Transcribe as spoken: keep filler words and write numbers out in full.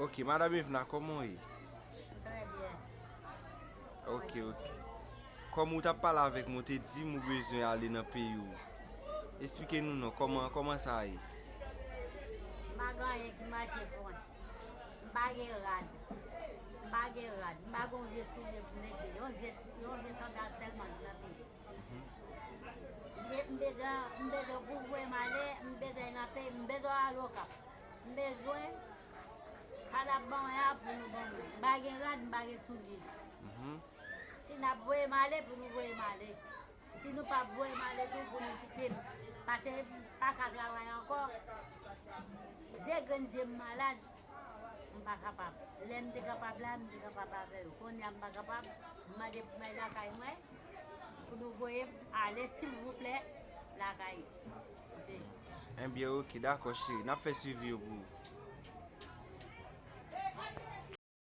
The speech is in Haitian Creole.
Ok, Madanm Evna, kòman w ye? Trè byen. Ok, ok. Kòm ou t ap pale avèk mwen, ou te di m ou bezwen ale nan peyi w. Esplike nou non, kòman, kòman sa ye? M pa gen anyen ki mache pou mwen. M pa gen rad. M pa gen rad. M pa gen yon vye soulye pou mete. Yon vye, yon vye sandal sèlman ki nan pye. M bezwen, m bezwen pou voye m ale, m bezwen nan peyi, m bezwen al Okap. M bezwen sa n ap ban mwen a pou nou ban mwen. M pa gen rad, m pa gen soulye. Si n ap voye m ale, pou nou voye m ale. Si nou p ap voye m ale tou, pou nou kite m. Paske m pa ka travay ankò. De grenn je m malad. M pa kapab. Lè m te kapab la, m te kapab avè yo. Kounye a m pa kapab. M mande pou m al lakay mwen, pou nou voye m ale, silvouplè, lakay. Ebyen, ok, dakò, cheri. N ap fè swivi yo pou ou.